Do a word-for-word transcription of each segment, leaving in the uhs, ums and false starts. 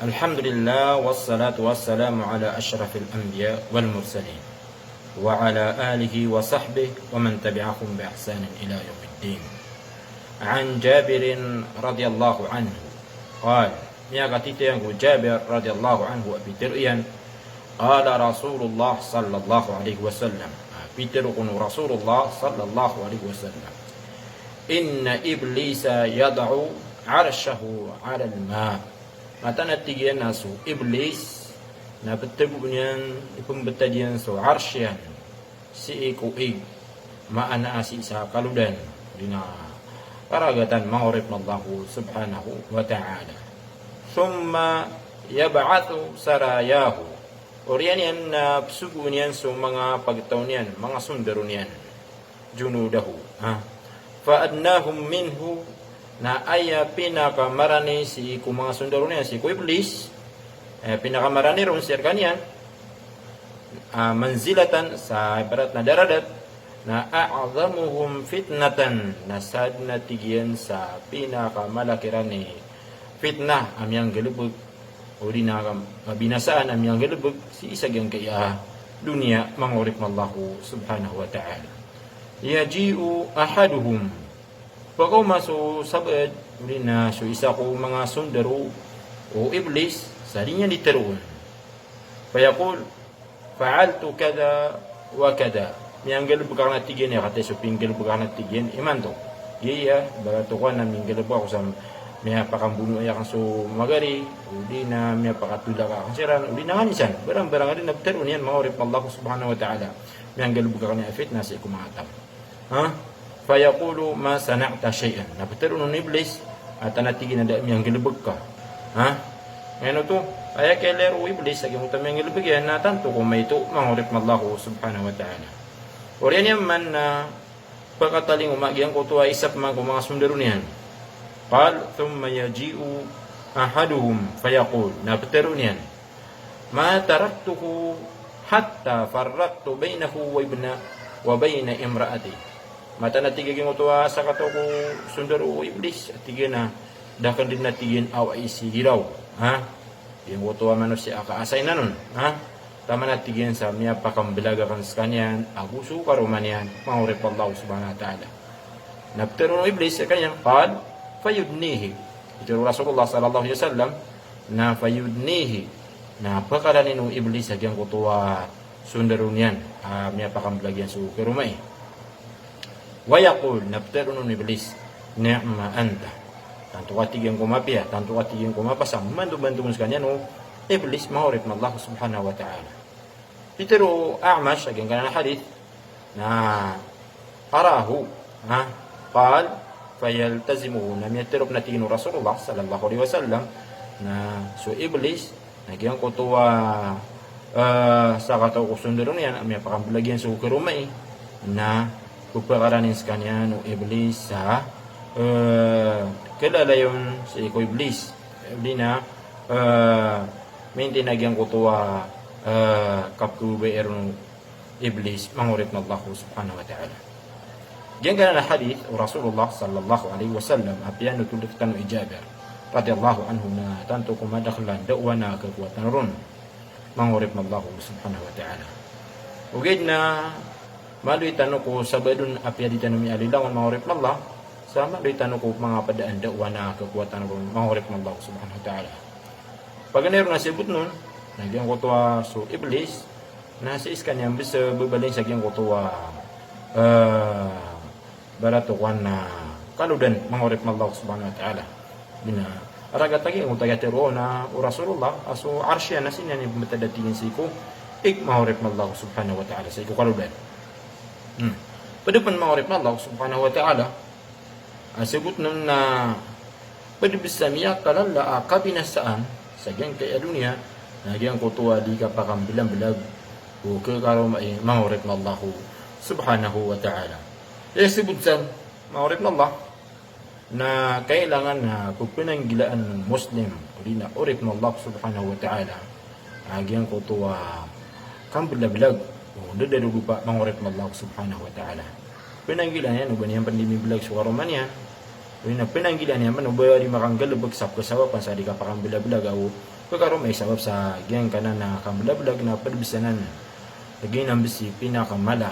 Alhamdulillah, wassalatu wassalamu ala ashrafil anbiya wal mursalin, wa ala alihi wa sahbihi wa man tabi'ahum bi ihsanin ila yawmiddin. An Jabirin radiyallahu anhu, qal, miyakatitho iyan ko Jabir radiyallahu anhu a pitharo iyan, qala Rasulullah sallallahu alaihi wasallam, a pitharo kon o Rasulullah sallallahu alaihi wasallam, inna Iblisa yada'u arshahu alal ma'. Mataan a tig iyan a so Iblis na pthagoon iyan, ipmbtad iyan so arsh iyan sii ko ig, maana a sii sa kalodan, odi na karagatan, manga oripn o Allah subhanahu wa ta'ala. Thumma yab'athu sarayahu. Oriyan iyan na psogoon iyan so manga pagtaw niyan, manga sondaro niyan. Junudahu, ha? Fa adnahum minhu, na aya pinakamarani sii ko manga sondaro niyan, sii ko Iblis, eh, pinakamarani ron sii rkaniyan, ah, manzilatan, sa ibarat na daradat, na a'zamuhum fitnatan, na sadn a tig iyan sa pinakamalaki rani fitnah a miyanggalbk, odi na kabinasaan a miyanggalbk sii sa giyangkaya doniya, manga oripn o Allah subhanahu wa ta'ala. Yaji'u ahaduhum. Pkaoma so sabaad, odi na so isa ko manga sondaro o Iblis, sa di niyan di tharoon. Fayaqul, fa'altu kadha wa kadha. Miyanggalbk akn a tig iyan, aya kataya so pinggalbk akn a tig iyan imanto. Giya, ibarat o kowan na minggalbk ako sa miyapakambonoa akn so magari, odi na miyapakatolak akn siran, odi na nganin san. Barang-barang a di na ptharoon iyan, manga oripn o Allah subhanahu wa ta'ala. Miyanggalbk akn a fitnah sii ko manga taw. Ha? Fayaqulu ma sana'ta shay'an. Na ptharoon o Iblis, mataan a tig iyan a da a miyanggalbk ka. Ha? Ino oto, aya kailay o Iblis a giyangkoto a miyanggalbk iyan na tanto ko maito, manga oripn o Allah subhanahu wa ta'ala. Oriyan iyan man na pkatalingoma giyangkoto a isa pman ko manga sondaro niyan. Qal, thumma yaji'u ahaduhum fayaqul. Na ptharoon iyan, ma taraktuhu hatta farraqtu bainahu wa ibna, wa baina imra'ati. Mataan a tig iyan a giyangkoto a sakataw ko sondaro o Iblis, a tig iyan a da akn dn a tig iyan a awai si giraw. Ha? Giyangkoto a manosiya a kaasay nan on. Ha? Taman a tig iyan sa miyapakamblag akn skaniyan ago so karoma niyan, manga oripn o Allah subhanahu wa ta'ala. Na ptharoon o Iblis skaniyan, qal, fayudnihi. Pitharo o Rasulullah sallallahu alaihi wasallam, na fayudnihi, na pkaranin o Iblis a giyangkoto a sondaro niyan a miyapakamblag iyan so karoma i. Wa yaqul, na ptharoon o Iblis, ni'ma anta. Tanto ka tig iyan ko mapiya, tanto ka tig iyan ko mapasang, manto-manto skaniyan o Iblis, manga oripn o Allah subhanahu wa ta'ala. Pitharo o A'mash a giyangkanan a hadith, na arahu, ha, qal, fayaltazimuhu, na miyatharo pn a tig iyan o Rasulullah sallallahu alaihi wasallam, na so Iblis, na giyangkoto a, eh, sakataw ko sondaro niyan a miyapakamblag iyan so karoma i, na pphakaranin skaniyan o Iblis sa, eh, kalalayon sii ko Iblis. Odi na, eh, mintin a giyangkoto a, eh, kapkhababayai ron o Iblis, manga oripn o Allah subhanahu wa ta'ala. Giyangkanan a hadith o Rasulullah sallallahu alaihi wasallam a piyanothol rktano i Jabir radiyallahu anhu na tanto ko madakl a ndaowan a kakowatan ron, manga oripn o Allah subhanahu wa ta'ala. Ogaid na maloy tano ko sabaad on a piyadi tano miyaaloy langon, manga oripn o Allah, sa maloy tano ko manga pd a ndaowan a kakowatan ron, manga oripn o Allah subhanahu wa ta'ala. Paganay ron a sabotn on, na giyangkoto a so Iblis, na sii skaniyan bs a babalin sa giyangkoto a, eh, ibarat o kowan na kalodan, manga oripn o Allah subhanahu wa ta'ala. Odi na ragat a giyangkoto a kiyatharo on o Rasulullah a so arsh iyan na sii niyan ipmbtad a tig iyan sii ko ig, manga oripn o Allah subhanahu wa ta'ala, sii ko kalodan. Hmm. Pd pn, manga oripn o Allah subhanahu wa ta'ala, a sabotn on na pd bs a miyakalala a kabinasaan sa giyangkaya doniya, na giyangkoto a di kapakamblag-mblag o kakaroma i, manga oripn o Allah subhanahu wa ta'ala. Aya sabot san, manga oripn o Allah, na kailangan na pphananggilaan o Muslim, odi na oripn o Allah subhanahu wa ta'ala, a giyangkoto a kamblag-mblag o ndadarodopa, manga oripn o Allah subhanahu wa ta'ala. Pnanggilaan iyan o ba niyan pn di mimblag so karoma niyan. Odi na pnanggilaan iyan mambo a di makanggalbk sa pkhasabapan sa di kapakamblablg ago pkhakaroma i sabap sa giyangkanan a kamblablg na pd bs anan a giyanan bs i pinakamala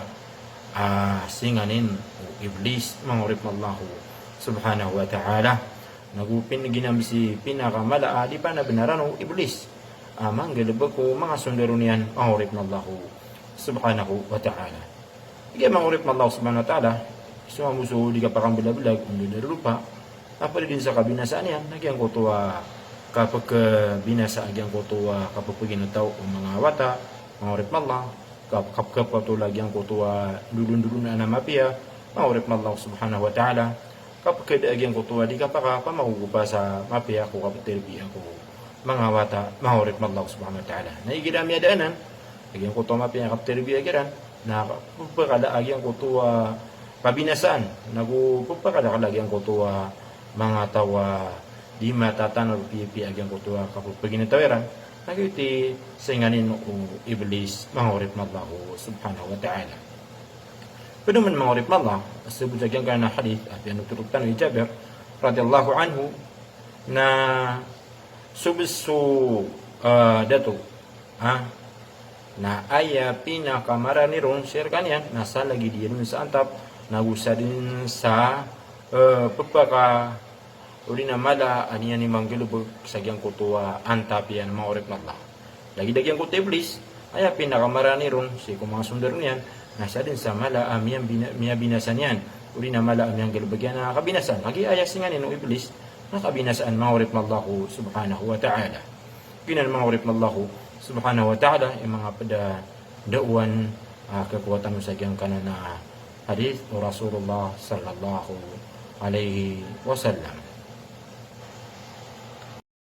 a singanin o Iblis, manga oripn o Allah subhanahu wa ta'ala. Nago pin-, giyanan bs i pinakamala a di panabnaran o Iblis a manggalbk ko manga sondaro niyan, manga oripn o Allah subhanahu wa ta'ala. Giya manga oripn o Allah subhanahu wa ta'ala, so mambo so di kapakamblablg, ondoda roo pa, a pd dn sa kabinasaan iyan, na giyangkoto a kapkhabinasa a giyangkoto a kapphagina taw o manga wata, manga oripn o Allah, kap-, kap-, kapatola giyangkoto a ndolondolon a mapiya, manga oripn o Allah subhanahu wa ta'ala, kapkhada a giyangkoto a di kapakapamagogopa sa mapiya ko kaptarbiya ko manga wata, manga oripn o Allah subhanahu wa ta'ala. Na igira miyada anan a giyangkoto a mapiya a kaptarbiya kiran, na pphakala a giyangkoto a kabinasaan, nago pphakala a giyangkoto a manga taw a di matatanar o piyapiya a giyangkoto a kapphagina taw iran, na giyoto i singanin o Iblis, manga oripn o Allah subhanahu wa ta'ala. Pd man, manga oripn o Allah, sabot sa giyangkanan a hadith a piyanothol rktano i Jabir radiyallahu anhu, na so bs so, ah, dato, ah, na aya pinakamarani ron sii rkaniyan na sa lagid iyan on sa antap, nago sa dn sa, eh, pphaka, odi na mala a niyan i manggalbk sa giyangkoto a antap iyan, manga oripn o Allah. Lagid a giyangkoto a Iblis, aya pinakamarani ron sii ko manga sondaro niyan na sa dn sa mala a miyabina-, miyabinasa niyan, odi na mala a miyanggalbk iyan a kabinasaan. Lagid aya singanin o Iblis na kabinasaan, manga oripn o Allah subhanahu wa ta'ala. Giyanan, manga oripn o Allah subhanahu wa ta'ala, i manga pd a dawan a khakowa tano sa giyangkanan a hadith o Rasulullah sallallahu alaihi wasallam.